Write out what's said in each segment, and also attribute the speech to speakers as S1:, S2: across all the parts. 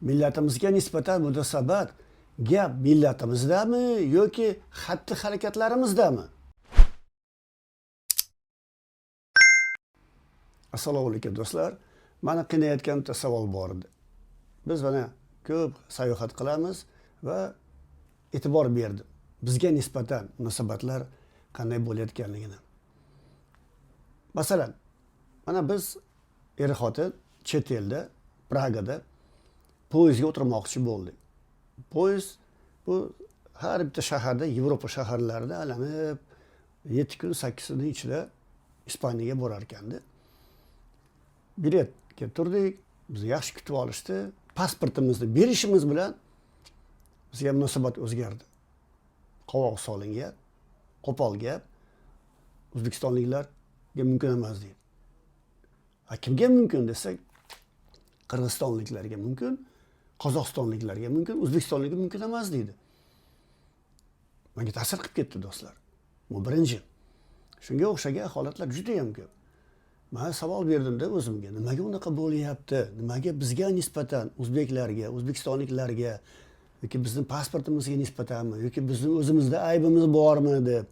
S1: Millatimizga nisbatan munosabat gap millatimizdami yoki xatti harakatlarimizdami? Assalomu alaykum do'stlar. Mani qiynayotgan bitta savol bor edi. Biz mana ko'p sayohat qilamiz va e'tibor berdim. Bizga nisbatan munosabatlar qanday bo'layotganligini. Masalan, mana biz er-xotin chet elda, Pragada poyezdga o'tirmoqchi bo'ldik. Poyezd bu har bitta shaharda, Yevropa shaharlarida aylanib 7 kun 8 kunning ichida Ispaniyaga borar ekanda. Biletga turdik, bizni yaxshi kutib olishdi. Pasportimizni berishimiz bilan bizga munosabat o'zgardi. Qovoq solingan, qo'pol gap o'zbekistonliklarga mumkin emas deydi. A kimga mumkin desak, qirg'izistonliklarga mumkin, qozog'istonliklarga mumkin, o'zbekistonlikka mumkin emas deydi. Menga ta'sir qilib ketdi do'stlar. Bu birinchi. Shunga o'xshagan holatlar juda ham ko'p. Men savol berdimda o'zimga, nimaga unaqa bo'lyapti? Nimaga bizga nisbatan o'zbeklarga, o'zbekistonliklarga yoki bizning pasportimizga nisbatanmi yoki bizning o'zimizda aybimiz bormi deb.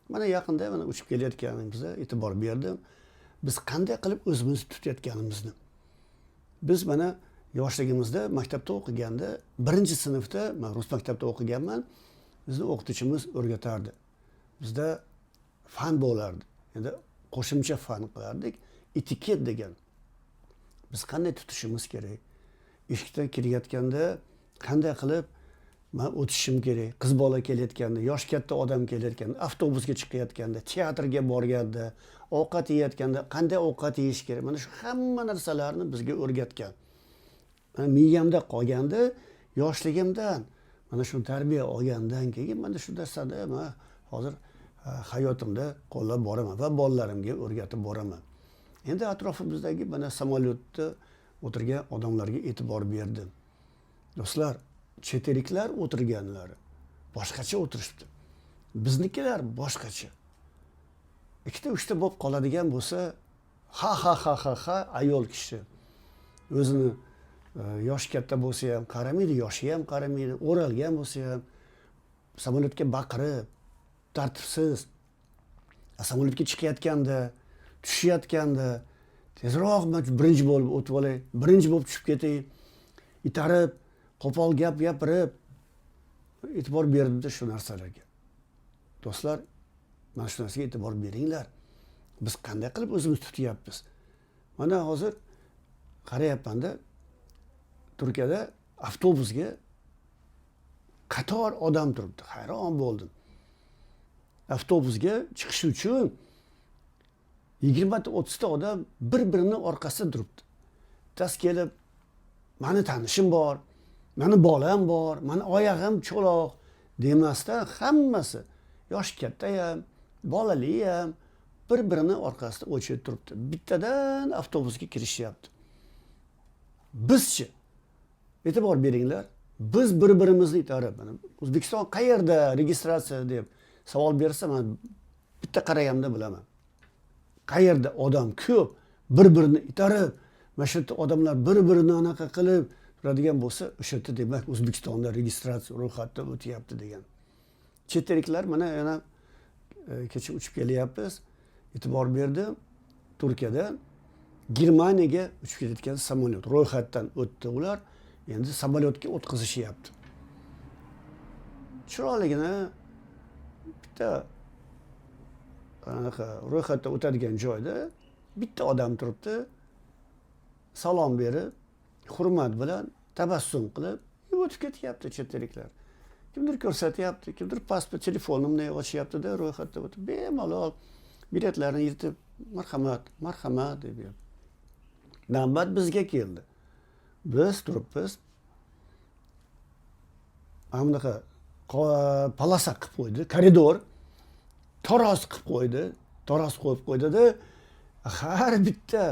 S1: Mana yaqinda mana uchib kelayotganimizda e'tibor berdim. Biz qanday qilib o'zimizni tutayotganimizni. Biz mana yoshligimizda maktabda o'qiganda, birinchi sinfda, men rus maktabida o'qiganman, bizni o'qituvchimiz o'rgatardi. Bizda fan bo'lardi. Endi qo'shimcha fan qilardik. Etiket degan. Biz qanday tutishimiz kerak? Eshikdan kirayotganda qanday qilib men o'tishim kerak? Qiz bola kelayotganda, yosh katta odam kelayotganda, avtobusga chiqayotganda, teatrga borganda, ovqat yeyotganda qanday ovqat yeyish kerak? Mana shu hamma narsalarni bizga o'rgatgan. Mana miyamda qolganda, yoshligimdan mana shu tarbiya olgandan keyin mana shu narsani men hozir hayotimda qo'llab boraman va bolalarimga o'rgatib boraman. Endi atrofimizdagi mana samolyotda o'tirgan odamlarga e'tibor berdim. Do'stlar, chet elliklar o'tirganlari boshqacha o'tirishibdi. Biznikilar boshqacha. Ikkita uchta bo'lib qoladigan bo'lsa, ha ha ha ha ha ayol kishi o'zini yoshi katta bo'lsa ham qaramaydi, yoshi ham qaramaydi, o'ralgan bo'lsa ham samolyotga baqirib, tartibsiz, samolyotga chiqayotganda, tushayotganda tezroq men birinchi bo'lib o'tib olay, birinchi bo'lib tushib ketay, itarib, qo'pol gap gapirib, e'tibor berdimda shu narsalarga. Do'stlar, mana shu narsaga e'tibor beringlar. Biz qanday qilib o'zimiz tutyapmiz? Mana hozir qarayapmanda, Turkiyada avtobusga qator odam turibdi. Hayron bo'ldim. Avtobusga chiqish uchun 20-30 ta odam bir-birini orqasida turibdi. Bittasi kelib, mani tanishim bor, mani bolam bor, mani oyog'im cho'loq demasdan hammasi, yosh katta ham, bolali ham bir-birini orqasida o'chirib turibdi. Bittadan avtobusga kirishyapti. Bizchi e'tibor beringlar, biz bir-birimizni itarib, mana O'zbekiston qayerda registratsiya deb savol bersa, men bitta qaraganimda bilaman. Qayerda odam ko'p, bir-birini itarib, mana shu yerda odamlar bir-birini anaqa qilib turadigan bo'lsa, o'sha yerda demak O'zbekistonda registratsiya ro'yxatdan o'tyapti degan. Chet elliklar mana yana kecha uchib kelyapmiz, e'tibor berdim, Turkiyada Germaniyaga uchib ketayotgan samolyot ro'yxatdan o'tdi ular, endi samolyotga o'tkazishyapti. Chiroyligini bitta anaqa ro'yxatdan o'tadigan joyda bitta odam turibdi, salom berib, hurmat bilan tabassum qilib o'tib ketyapti chet elliklar. Kimdir ko'rsatyapti, kimdir pasport, telefonimni ochyapti-da, ro'yxatdan o'tib bemalol biletlarni yirtib, marhamat, marhamat deb yuribdi. Navbat bizga keldi. Biz turibmiz. Mana bunaqa polasa qilib qo'ydi, koridor, taroz qilib qo'ydi, taroz qo'yib qo'ydi-da, har bitta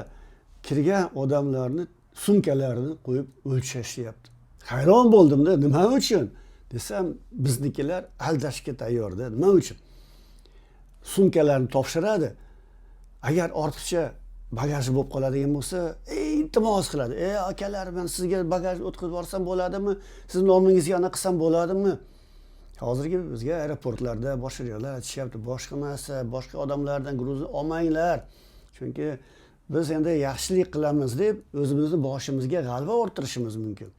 S1: kirgan odamlarni sumkalarini qo'yib o'lchashyapti. Hayron bo'ldimda, nima uchun desam, biznikilar aldashga tayyorda. Nima uchun? Sumkalarni topshiradi. Agar ortiqcha Bagaji bo'lib qoladigan bo'lsa, iltimos qiladi. Ey akalar, men sizga bagaj o'tkazib yuborsam bo'ladimi? Siz nomingizga anaqa qilsam bo'ladimi? Hozirgi bizga aeroportlarda boshqa joylar aytishyapti, boshqa narsa, boshqa odamlardan груз ni olmanglar. Chunki biz endi yaxshilik qilamiz deb o'zimizni boshimizga g'alva orttirishimiz mumkin.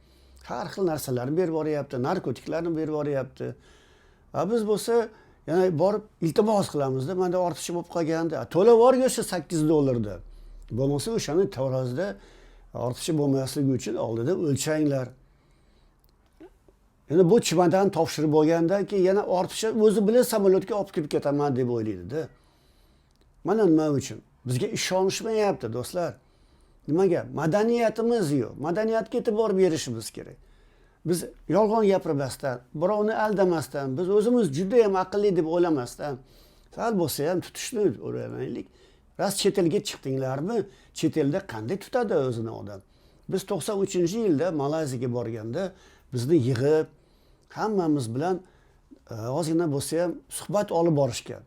S1: Har xil narsalarni berib yuboryapti, narkotiklarni berib yuboryapti. A biz bo'lsa yana borib iltimos qilamizda, menda ortiqcha bo'lib qolganda, to'lab yuborgin o'sha $8. Bo'lmasa o'shani tarozida ortiqcha bo'lmasligi uchun oldida o'lchanglar. Endi bu chemodan topshirib bo'lgandan keyin yana ortiqcha o'zi bilan samolyotga olib kirib ketaman deb o'ylaydi-da. Mana nima uchun? Bizga ishonishmayapti do'stlar. Nimaga? Madaniyatimiz yo'q. Madaniyatga e'tibor berishimiz kerak. Biz yolg'on gapirmasdan, birovni aldamasdan, biz o'zimiz juda ham aqlli deb o'ylamasdan, sal bo'lsa ham tutishni o'rganaylik. Rost chet elga chiqdinglarmi? Chet elda qanday tutadi o'zini odam? Biz 93-yilda Malayziyaga borganda bizni yig'ib, hammamiz bilan ozgina bo'lsa ham suhbat olib borishgan.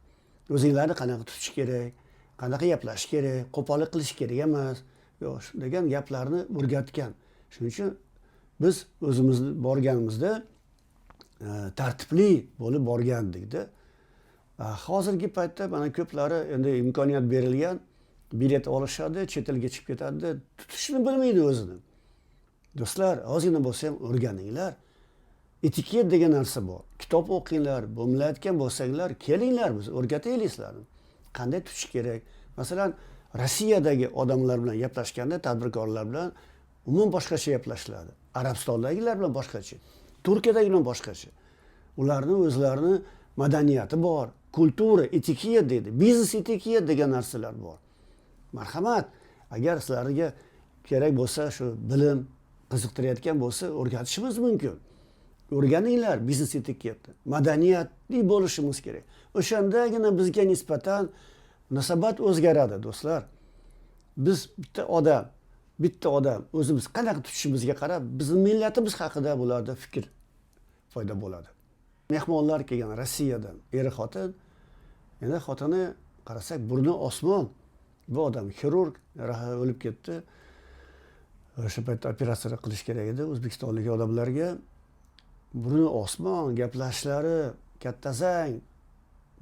S1: O'zinglarni qanaqa tutish kerak, qanaqa gaplashish kerak, qo'pollik qilish kerak emas, yo'q degan gaplarni o'rgatgan. Shuning uchun biz o'zimizni borganimizda tartibli bo'lib borgandikda. Hozirgi paytda mana ko'plari endi imkoniyat berilgan, bilet olishadi, chet elga chiqib ketadi, tutishni bilmaydi o'zini. Do'stlar, ozgina bo'lsa ham o'rganinglar. Etiket degan narsa bor. Kitob o'qinglar, bo'lmayotgan bo'lsanglar, kelinglar, biz o'rgataylik sizlarni. Qanday tutish kerak? Masalan, Rossiyadagi odamlar bilan gaplashganda, tadbirkorlar bilan umuman boshqacha gaplashiladi. Arabistondagilar bilan boshqacha, Turkiyadagilar bilan boshqacha. Ularni o'zlarini madaniyati bor, kultura, etiket deydi, biznes etiket degan narsalar bor. Marhamat, agar sizlarga kerak bo'lsa shu bilim qiziqtirayotgan bo'lsa, o'rgatishimiz mumkin. O'rganinglar biznes etiketni. Madaniyatli bo'lishimiz kerak. O'shandagina bizga nisbatan munosabat o'zgaradi, do'stlar. Biz bitta odam o'zimiz qanaqa tutishimizga qarab bizni millatimiz haqida bularda fikr paydo bo'ladi. Mehmonlar kelgan Rossiyadan, er xotin. Endi xotini qarasak burni osmon. Bu odam xirurg, o'lib ketdi. O'sha paytda operatsiya qilish kerak edi o'zbekistonlik odamlarga. Burni osmon, gaplashishlari katta zang.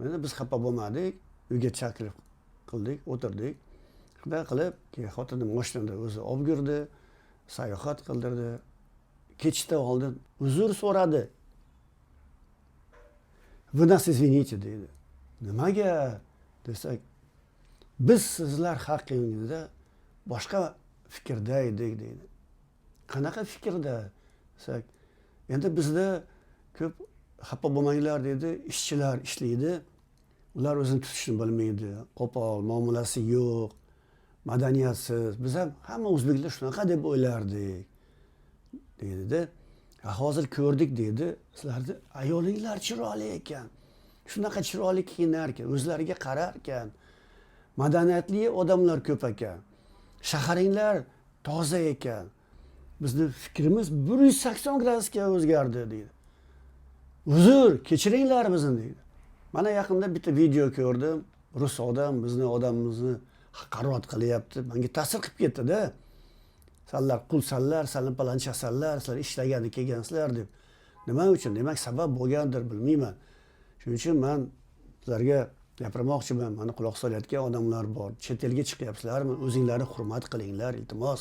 S1: Endi biz xafa bo'lmadik, uyga taklif qildik, o'tirdik. Shunday qilib, keyin xotinim mashinada o'zi olib yurdi, sayohat qildirdi. Ketishdan oldin uzr so'radi. Вы нас извините, deydi. Nimaga desak, biz sizlar haqingizda boshqa fikrda edik deydi. Qanaqa fikrda desak, endi bizda ko'p xafa bo'lmanglar deydi, ishchilar ishlaydi. Ular o'zini tutishni bilmaydi, qo'pol, muomalasi yo'q, madaniyatsiz. Biz ham hamma o'zbeklar shunaqa deb o'ylardik deydi-da. Hozir ko'rdik deydi, sizlarni ayolinglar chiroyli ekan. Shunaqa chiroyli kiyinar ekan, o'zlariga qarar ekan. Madaniyatli odamlar ko'p ekan. Shaharinglar toza ekan. Bizni fikrimiz 180 gradusga o'zgardi deydi. Uzr, kechiringlar bizni deydi. Mana yaqinda bitta video ko'rdim. Rus odam bizni odamimizni haqorat qilyapti. Menga ta'sir qilib ketdi-da. Sanlar qulsanlar, sanlar palonchasanlar, sizlar ishlagani kelgansizlar deb. Nima uchun? Demak, sabab bo'lgandir, bilmayman. Shuning uchun men sizlarga gapirmoqchiman. Mana quloq solayotgan odamlar bor. Chet elga chiqyapsizlarmi? O'zinglarni hurmat qilinglar, iltimos.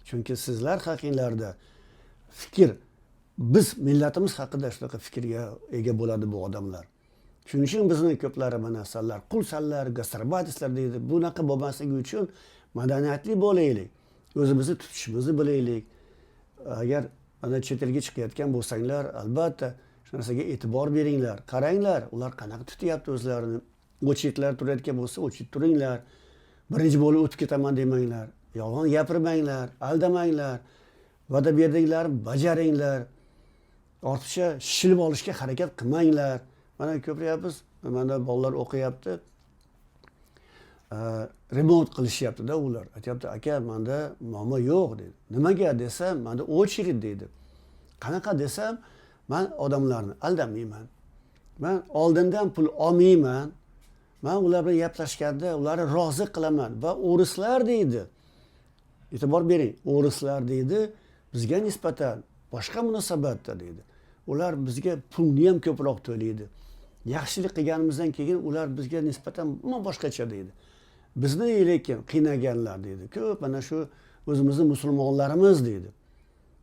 S1: Chunki sizlar haqinglarda fikr, biz millatimiz haqida shunaqa fikrga ega bo'ladi bu odamlar. Shuning uchun bizni ko'plari mana sanlar qulsanlar, gastarbayterlar deydi. Bunaqa bo'lmasligi uchun madaniyatli bo'laylik. O'zimizni tutishimizni bilaylik. Agar mana chet elga chiqayotgan bo'lsanglar, albatta shu narsaga e'tibor beringlar. Qaranglar, ular qanaqa tutyapti o'zlarini. Очередь lar turayotgan bo'lsa, очередь turinglar. Birinchi bo'lib o'tib ketaman demanglar. Yolg'on gapirmanglar, aldamanglar. Va'da berdinglar, bajaringlar. Ortiqcha shishilib olishga harakat qilmanglar. Mana ko'ryapmiz, mana bolalar o'qiyapti. Remont qilishyapti-da ular. Aytyapti, aka, menda muammo yo'q dedi. Nimaga desam, menda очередь deydi. Qanaqa desam, men odamlarni aldamayman. Men oldindan pul olmayman. Man ular bilan gaplashganda ularni rozi qilaman va o'rislar deydi, e'tibor bering, o'rislar deydi bizga nisbatan boshqa munosabatda deydi. Ular bizga pulni ham ko'proq to'laydi. Yaxshilik qilganimizdan keyin ular bizga nisbatan umuman boshqacha deydi. Bizni lekin qiynaganlar deydi. Ko'p mana shu o'zimizni musulmonlarimiz deydi.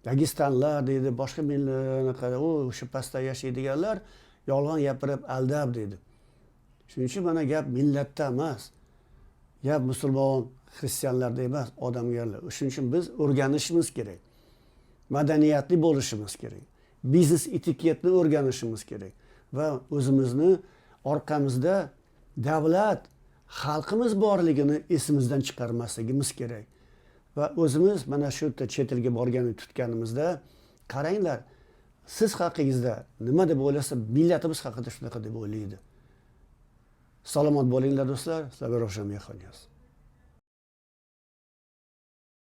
S1: Dagistanlar deydi, boshqa millat, u o'sha pastda yashaydiganlar yolg'on gapirib aldab deydi. Shuning uchun mana gap millatda emas, gap musulmon, xristianlarda emas, odamgarlar. Shuning uchun biz o'rganishimiz kerak. Madaniyatli bo'lishimiz kerak. Biznes etiketni o'rganishimiz kerak va o'zimizni orqamizda davlat, xalqimiz borligini esimizdan chiqarmasligimiz kerak. Va o'zimiz mana shu yerda chet elga borganini tutganimizda qaranglar, siz haqingizda nima deb o'ylasa, millatimiz haqida shunaqa deb o'ylaydi. Salomat bo'linglar do'stlar, sizlarga Ravshan Mehmoniyaz.